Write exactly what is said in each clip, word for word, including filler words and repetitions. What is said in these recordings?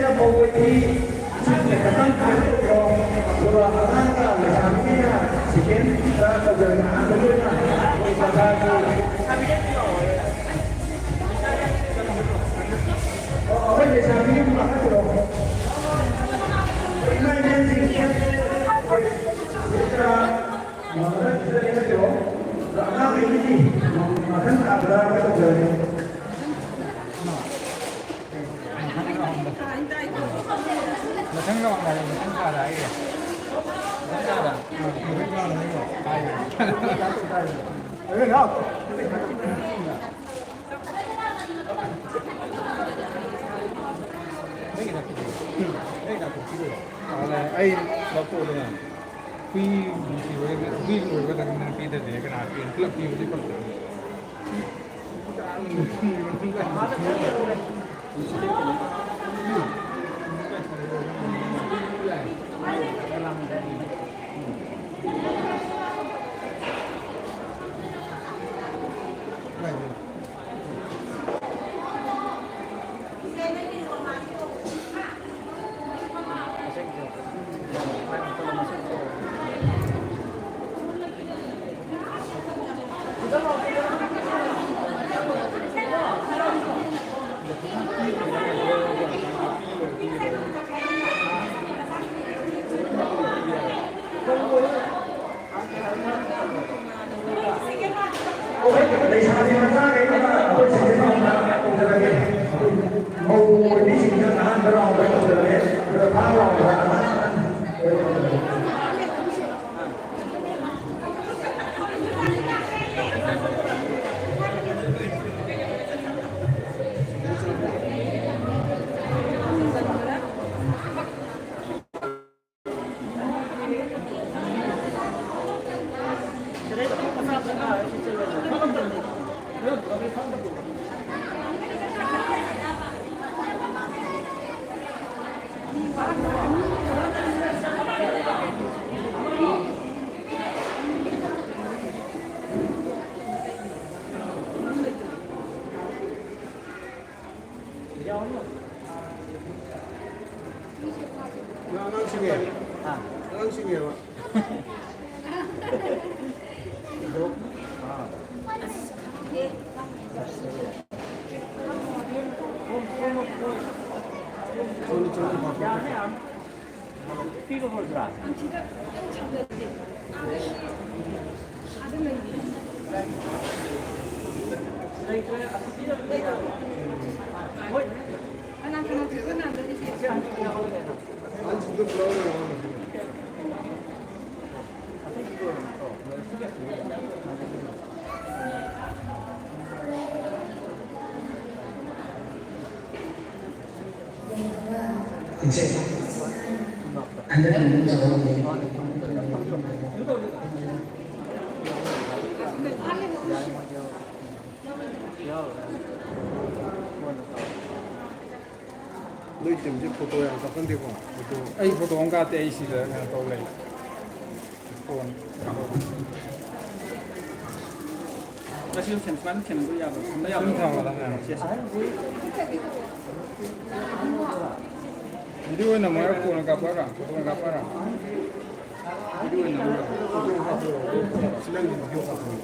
ꯐꯥꯎꯕꯗꯤ ꯈꯤꯇꯪ ꯈꯥꯏꯗꯣꯛꯈ꯭ꯔꯣ꯫ ꯑꯗꯨꯒ ꯑꯉꯥꯡꯒ ꯂꯩꯁꯥꯕꯤꯒ ꯁꯦꯀꯦꯟ ꯈꯔ ꯇꯧꯖꯔꯒ ꯑꯍꯥꯟꯕꯒꯤ ꯑꯣꯏꯅ ꯑꯩꯈꯣꯏ ꯄ꯭ꯔꯖꯥꯒꯤ ꯑꯩꯈꯣꯏ ꯂꯩꯁꯥꯕꯤꯒꯤ ꯑꯃ ꯄꯥꯈꯠꯇ꯭ꯔꯣ? ꯏꯃꯥ ꯏꯕꯦꯟꯁꯤꯡ ꯑꯉꯥꯡꯈꯩꯒꯤꯗꯤ ꯃꯊꯪ ꯊꯥꯗ ꯇꯧꯖꯔꯒꯦ꯫ ꯃꯊꯪꯗ ꯃꯥꯟꯅꯔꯦ, ꯃꯊꯪ ꯊꯥꯗ ꯍꯥꯏꯒꯦ꯫ ꯃꯊꯪ ꯊꯥꯗ꯫ ꯎꯝ, ꯃꯊꯪ ꯊꯥꯗ ꯍꯥꯏꯒꯦ꯫ ꯍꯥꯏꯒꯦ꯫ ꯑꯩ ꯂꯧꯊꯣꯛꯑꯗꯅ꯫ ꯍꯨꯏ ꯅꯨꯡꯁꯤꯕꯒ ꯍꯨꯏ ꯂꯣꯏꯕꯒ ꯅꯪ ꯄꯤꯗꯗꯤ ꯀꯅꯥ ꯄꯤꯅꯤ? ꯄꯨꯂꯞ ꯄꯤꯕꯗꯤ ꯐꯔꯛ ꯇꯥꯅꯤ꯫ ꯂꯩꯁꯥꯕꯤ ꯃꯆꯥꯈꯩꯅ ꯑꯩꯈꯣꯏ ꯁꯤꯖꯤꯟꯅꯕ ꯇꯧꯖꯔꯒꯦ꯫ ꯃꯧ ꯑꯣꯏꯕꯤꯁꯤꯡꯅ ꯑꯍꯥꯟꯕ ꯔꯥꯎꯟꯗ ꯇꯧꯖꯔꯒꯦ꯫ ꯑꯗꯨꯒ ꯊꯥꯔ ꯔꯥꯎꯟꯗ ꯑꯉꯥꯡ ꯑꯍꯟ ꯑꯉꯥꯡꯁꯤꯡꯅꯦ꯫ ꯑꯉꯥꯡꯁꯤꯡꯅꯦꯕ꯫ ꯏꯆꯦ, ꯍꯟꯗꯛꯀꯤ ꯏꯗꯣꯝꯆꯥ ꯍꯣꯏꯒꯤ ꯅꯣꯏ ꯇꯤꯝꯁꯦ ꯐꯣꯇꯣ ꯌꯥꯝ ꯀꯥꯞꯍꯟꯗꯦꯀꯣ? ꯐꯣꯇꯣ ꯑꯩ ꯐꯣꯇꯣ ꯑꯃ ꯀꯥꯞꯇꯦ, ꯑꯩ ꯁꯤꯗ ꯀꯩꯅꯣ ꯇꯧ ꯂꯩ꯫ ꯐꯣꯟ꯫ ꯉꯁꯤ ꯁꯦꯟ ꯁꯨꯃꯥꯏꯅ ꯊꯦꯡꯅꯕ ꯌꯥꯕ꯭ꯔꯥ? ꯊꯝꯕ ꯌꯥꯕ꯭ꯔꯥ? ꯁꯨꯝ ꯊꯝꯃꯣ, ꯊꯝꯃꯣ꯫ ꯁꯦ, ꯁꯦ꯫ ꯚꯤꯗꯤꯑꯣ ꯑꯣꯏꯅ ꯅꯝꯃꯣ ꯍꯥꯏꯔꯣ, ꯐꯣꯟ ꯀꯥꯞꯄ ꯍꯥꯏꯔꯣ? ꯐꯣꯟ ꯀꯥꯞꯄ ꯍꯥꯏꯔꯣ? ꯚꯤꯗꯤꯑꯣ ꯑꯣꯏꯅ ꯅꯝꯃꯣ꯫ ꯁꯤ ꯅꯪꯒꯤ ꯚꯤꯗꯤꯑꯣ ꯀꯥꯞꯄꯅꯤ꯫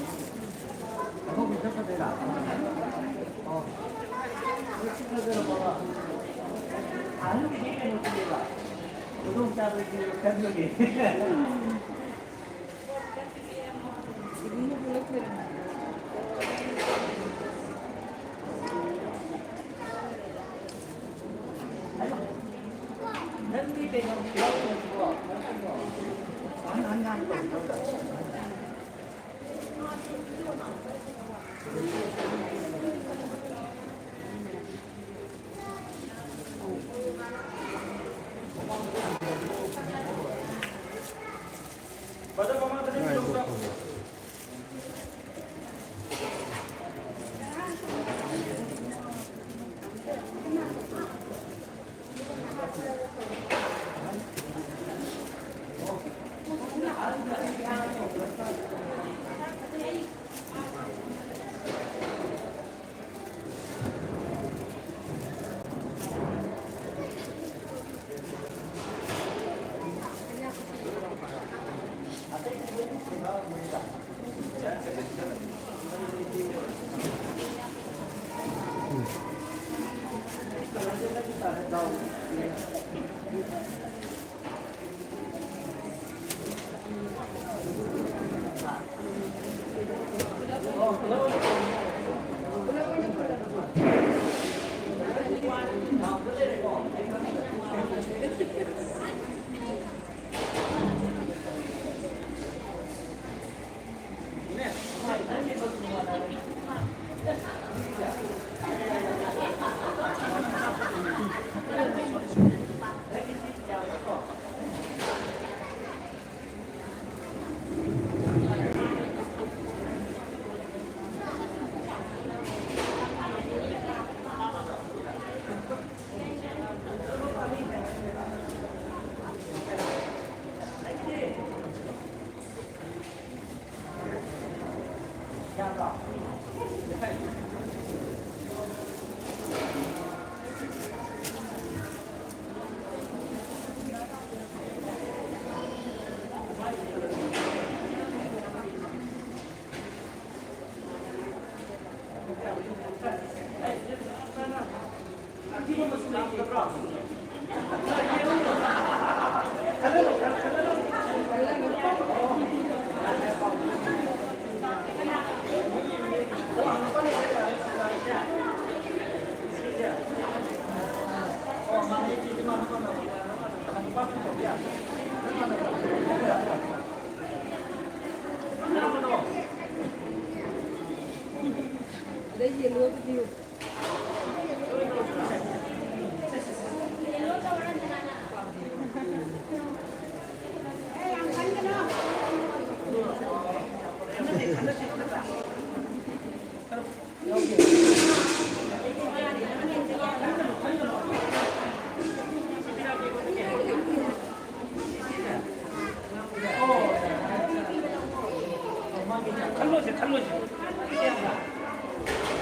ꯈꯜꯂꯣꯁꯦ, ꯈꯜꯂꯣꯁꯦ꯫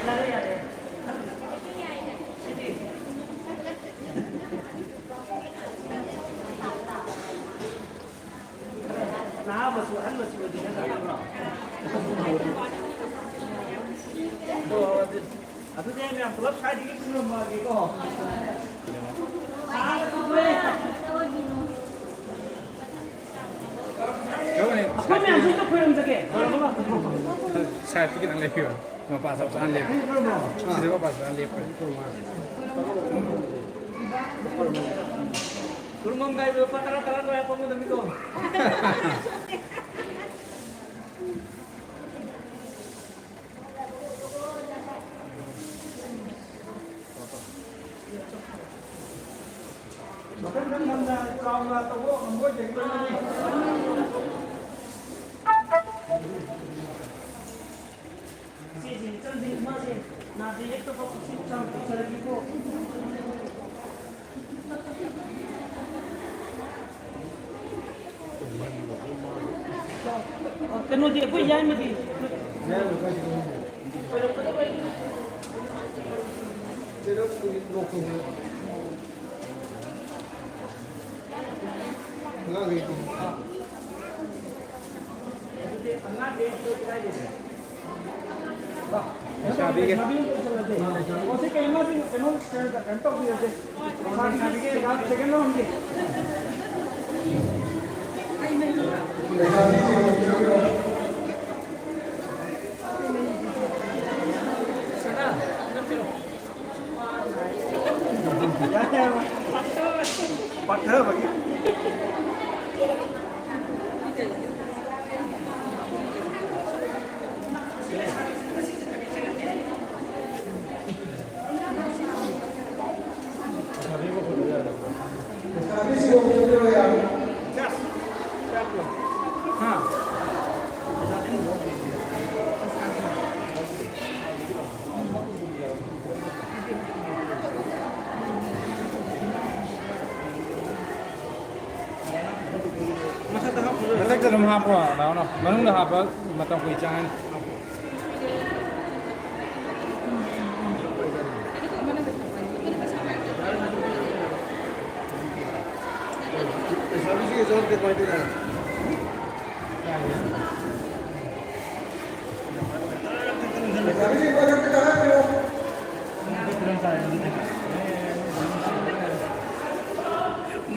ꯌꯥꯔꯦ, ꯌꯥꯔꯦ꯫ ꯅꯍꯥ ꯃꯆꯨ, ꯑꯍꯟ ꯃꯆꯨ ꯑꯣꯏꯗꯤ ꯈꯔ ꯈꯪꯕ꯭ꯔꯣ? ꯑꯣ, ꯑꯗꯨ, ꯑꯗꯨꯗꯤ ꯑꯩ ꯃꯌꯥꯝ ꯄꯨꯂꯞ ꯁ꯭ꯋꯥꯏꯗꯒꯤ ꯈꯨꯔꯨꯝꯃꯛꯑꯒꯦꯀꯣ꯫ ꯁꯥꯏꯠꯇ ꯈꯤꯇꯪ ꯂꯦꯞꯄꯤꯌꯣ꯫ ꯃꯄꯥ ꯆꯞ ꯆꯥꯅ ꯂꯦꯞꯄꯣ꯫ ꯁꯤꯗ ꯃꯄꯥ ꯆꯞ ꯆꯥꯅ ꯂꯦꯞꯄꯣ꯫ ꯀꯨꯔꯨꯝꯕꯝ ꯒꯥꯏꯗꯣ ꯂꯨꯄꯥ ꯇꯔꯥ ꯇꯔꯥ ꯂꯣꯏ ꯍꯥꯞꯄꯝꯒꯗꯕꯅꯤꯀꯣ꯫ ꯃꯊꯪ ꯈꯔ ꯉꯟꯅ ꯆꯥꯎꯅ ꯇꯧꯕ ꯉꯝꯕ ꯑꯣꯏꯖꯒꯗꯕꯅꯤ꯫ ꯏꯆꯦꯁꯤꯡ, ꯏꯆꯟꯁꯤꯡ, ꯏꯃꯥꯁꯤꯡ, ꯅꯥꯗ ꯌꯦꯛꯇꯕ ꯄꯨꯟꯁꯤ ꯅꯨꯡꯁꯥꯡꯕ ꯇꯧꯖꯔꯒꯦꯀꯣ꯫ ꯀꯩꯅꯣꯗꯤ ꯑꯩꯈꯣꯏ ꯌꯥꯏꯃꯗꯤ? ꯂꯩꯁꯥꯕꯤꯒꯤ꯫ ꯄꯠꯊꯕꯒꯤ꯫ ꯃꯊꯛꯇ ꯑꯗꯨꯝ ꯍꯥꯞꯄꯣ, ꯂꯥꯛꯑꯣꯅꯣ꯫ ꯃꯅꯨꯡꯗ ꯍꯥꯞꯄ ꯃꯇꯝ ꯀꯨꯏ ꯆꯪꯉꯅꯤ꯫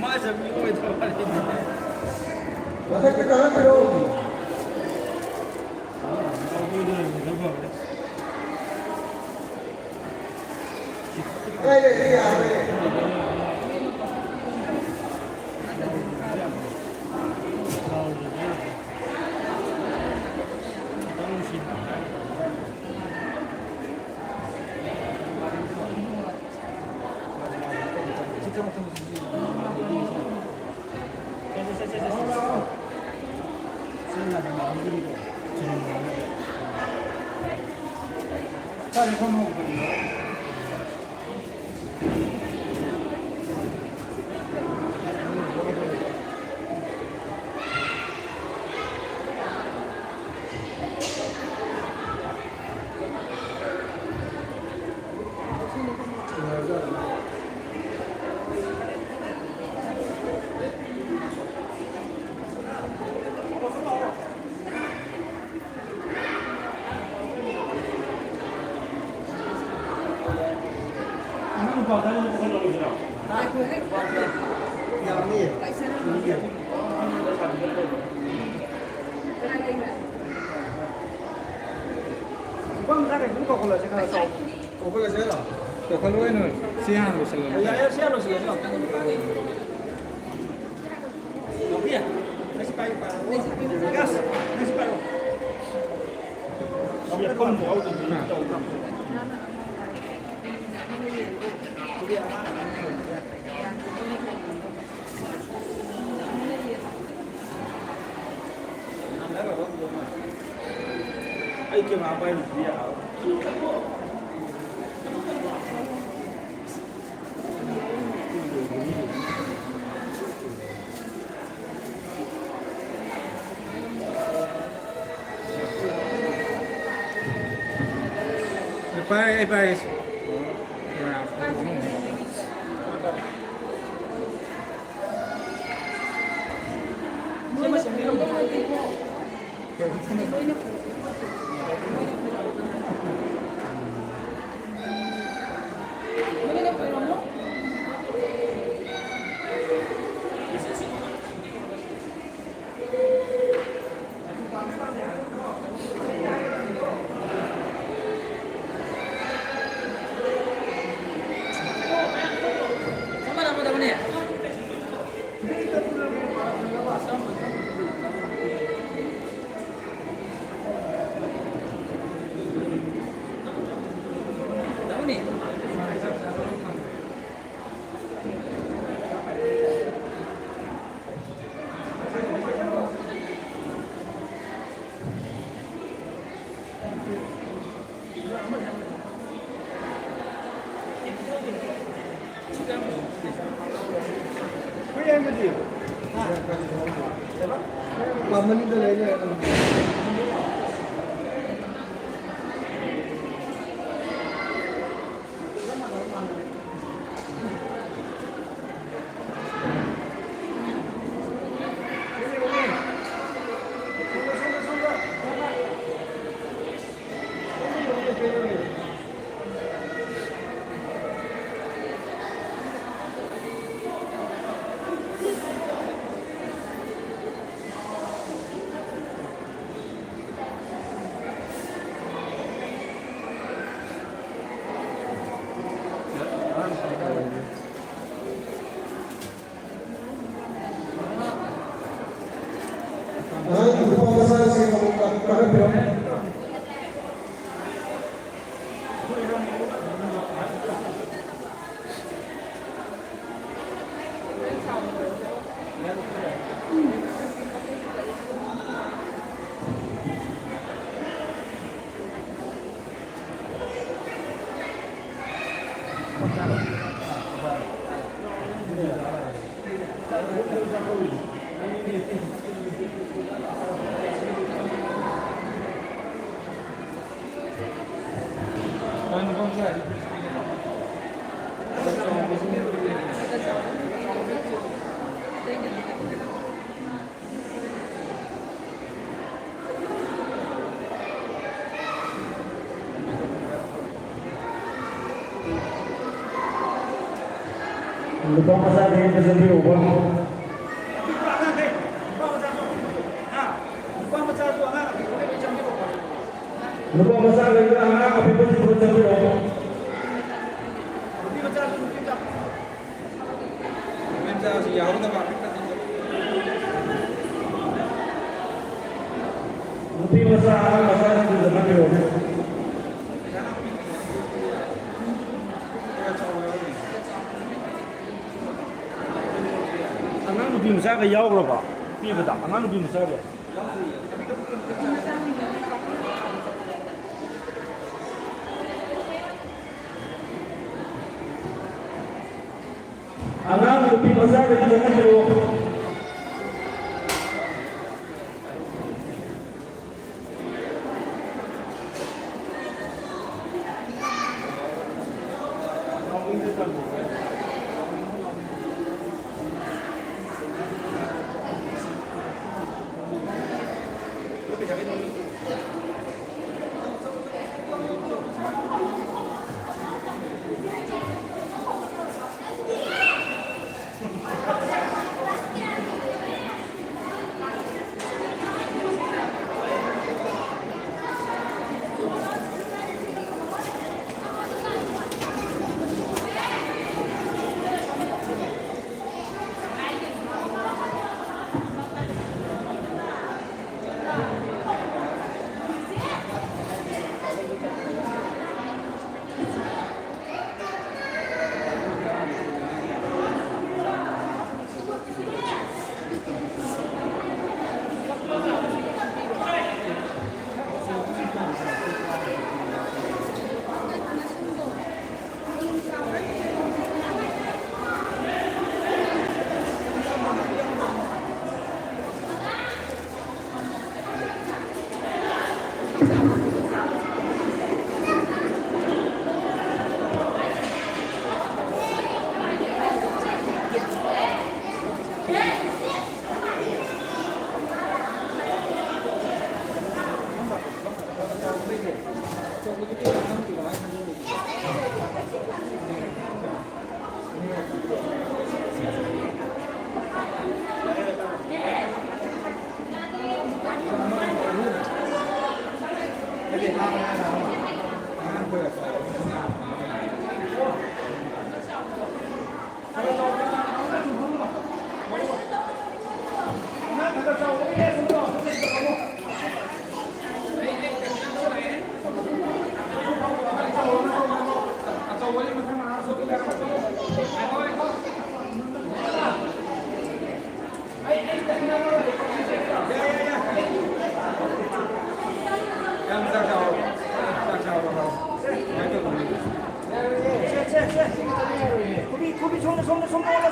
ꯃꯥ ꯆꯠꯄꯤ ꯑꯣꯏꯗ꯭ꯔꯣ? ꯃꯊꯛꯇ ꯀꯥꯈꯠꯄꯤꯔꯣ꯫ ꯀꯧꯈꯠꯂꯣꯏꯅꯣ? ꯁꯤ ꯍꯥꯟꯅ ꯂꯣꯏꯁꯤꯜꯂꯣ꯫ ꯌꯥꯏ, ꯌꯥꯏ, ꯁꯤ ꯍꯥꯟꯅ ꯂꯣꯏꯁꯤꯜꯂꯁꯤ꯫ ꯑꯩ ꯀꯦꯃꯦꯔꯥ ꯄꯥꯏꯔꯤꯁꯤꯗꯤ ꯌꯥꯔꯣꯏ꯫ ꯄꯥꯏꯔꯦ, ꯑꯩ ꯄꯥꯏꯔꯦ꯫ ꯅꯨꯄꯥ ꯃꯆꯥꯗꯤ ꯑꯝꯇ ꯆꯪꯕꯤꯔꯛꯎꯕ꯫ ꯅꯨꯄꯥ ꯃꯆꯥꯁꯨ ꯑꯉꯥꯡ ꯑꯄꯤꯛꯄꯈꯩ ꯂꯣꯏ ꯆꯪꯕꯤꯔꯛꯎꯕ꯫ ꯅꯨꯄꯥ ꯃꯆꯥꯈꯩꯒ ꯑꯉꯥꯡ ꯑꯄꯤꯛꯄꯁꯤꯡꯗꯨ ꯆꯪꯕꯤꯔꯛꯑꯣ꯫ ꯅꯨꯄꯤ ꯃꯆꯥꯁꯨ ꯅꯨꯄꯤ ꯃꯆꯥ꯫ ꯌꯥꯍꯧꯗꯕ꯫ ꯅꯨꯄꯤ ꯃꯆꯥ, ꯑꯉꯥꯡ ꯃꯆꯥꯁꯤꯡꯗꯨ ꯆꯠꯅꯕꯤꯔꯣ꯫ ꯑꯉꯥꯡ ꯅꯨꯄꯤ ꯃꯆꯥꯒ ꯌꯥꯎꯈ꯭ꯔꯕ? ꯄꯤꯕꯗ ꯑꯉꯥꯡ ꯅꯨꯄꯤ ꯃꯆꯥꯒ꯫ ꯑꯉꯥꯡ ꯅꯨꯄꯤ ꯃꯆꯥꯒꯗꯤ ꯆꯠꯍꯟꯕꯤꯔꯛꯑꯣ꯫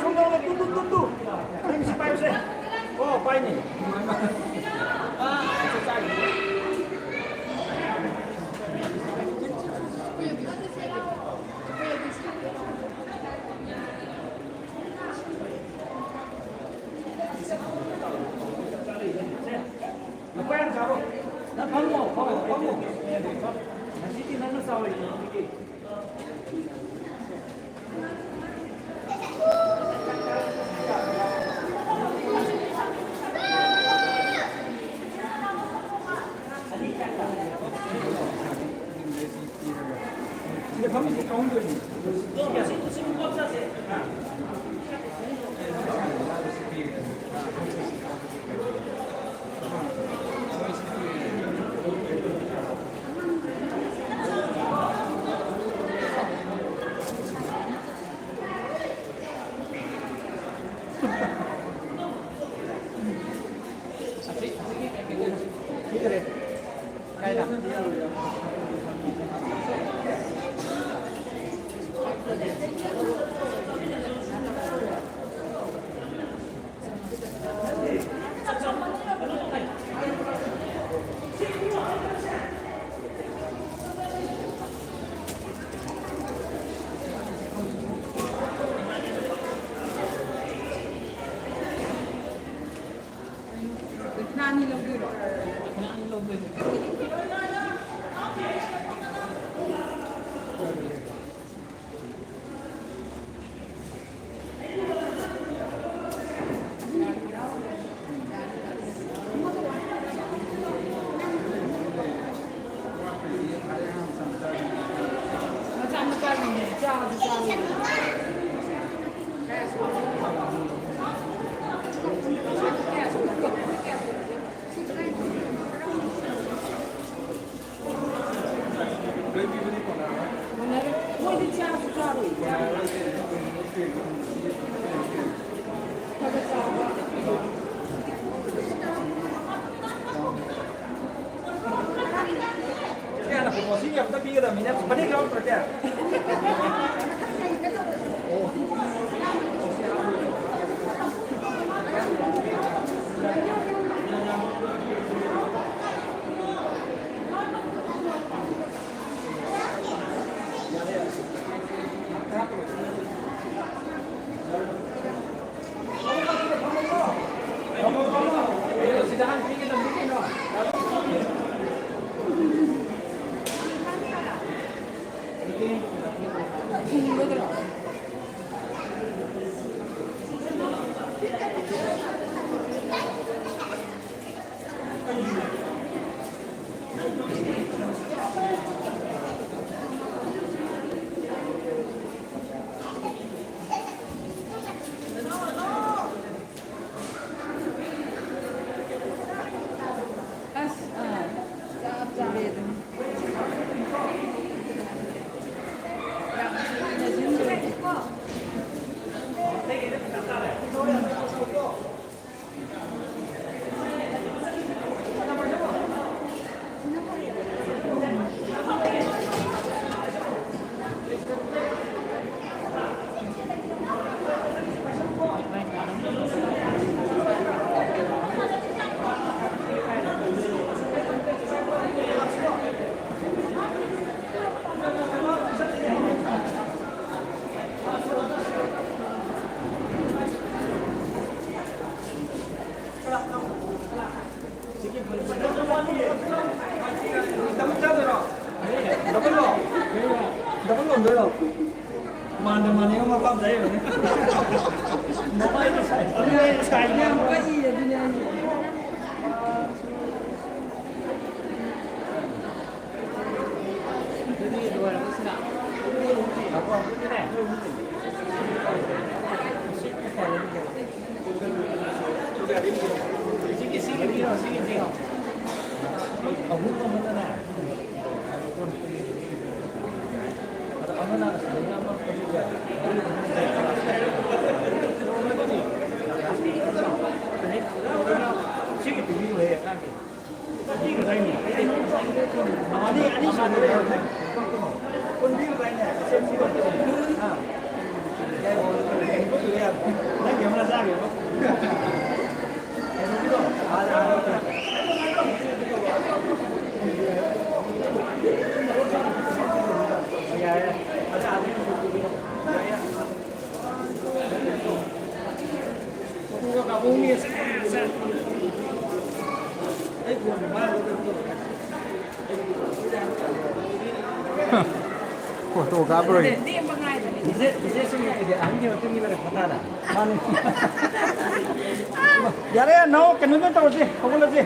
ꯁꯣꯝꯗ ꯇꯨ, ꯇꯨ, ꯇꯨ, ꯇꯨ꯫ ꯅꯪ ꯁꯤ ꯄꯥꯏꯌꯨꯁꯦ꯫ ꯑꯣ, ꯄꯥꯏꯅꯦ꯫ ꯅꯨꯄꯥ ꯌꯥꯝ ꯆꯥꯔꯣ꯫ ꯅꯪ ꯐꯝꯃꯣ, ꯐꯝꯃꯣ, ꯐꯝꯃꯣ꯫ ꯉꯁꯤꯗꯤ ꯅꯪꯅ ꯆꯥꯎꯔꯤꯅꯦ꯫ ꯅꯥꯅꯤ ꯂꯧꯗꯣꯏꯔꯣ? ꯅꯥꯅꯤ ꯂꯧꯗꯣꯏꯅꯦ꯫ ꯃꯆꯥ ꯃꯆꯥꯁꯤꯡꯁꯦ ꯆꯥꯕꯁꯨ ꯆꯥꯕ꯫ ꯃꯣꯏꯗꯤ ꯆꯥꯁꯨ ꯆꯥꯔꯣꯏ꯫ ꯀꯌꯥꯅ ꯄ꯭ꯔꯣꯃꯣꯁꯟꯒꯤ ꯑꯝꯇ ꯄꯤꯒꯗꯕꯅꯤꯅ ꯐꯅꯦꯛ ꯌꯥꯎꯔꯛꯇ꯭ꯔꯗꯤ꯫ ꯑꯁ, ꯑꯥ, ꯆꯞ ꯆꯥꯔꯦ ꯑꯗꯨꯝ꯫ ꯌꯥꯝ ꯀꯨꯏꯅ ꯁꯤꯟꯗꯣꯏꯅꯦ꯫ ꯃꯥꯟꯗ ꯃꯥꯟꯅꯩ ꯃꯄꯥꯝ ꯂꯩꯕꯅꯦ꯫ ꯃꯃꯥꯏꯗꯣ ꯁꯥꯏ꯫ ꯑꯗꯨꯅꯦ ꯑꯩ ꯁꯥꯏꯅꯦ꯫ ꯌꯥꯝ ꯀꯛꯏ ꯑꯗꯨꯅꯦ ꯑꯩ꯫ ꯐꯣꯇꯣ ꯀꯥꯞꯄꯔꯣꯏ꯫ ꯂꯦꯝꯕ ꯉꯥꯏꯕꯅꯦ꯫ ꯏꯆꯦ, ꯏꯆꯦꯁꯤꯡꯒꯤꯗꯤ ꯑꯍꯟꯒꯤ ꯃꯇꯨꯡ ꯏꯟꯅꯔꯛꯄ ꯇꯥꯔꯦ꯫ ꯃꯥꯅꯤ꯫ ꯌꯥꯔꯦ, ꯅꯥꯎ, ꯀꯩꯅꯣꯗ ꯇꯧꯔꯁꯤ, ꯍꯧꯒꯠꯂꯁꯤ꯫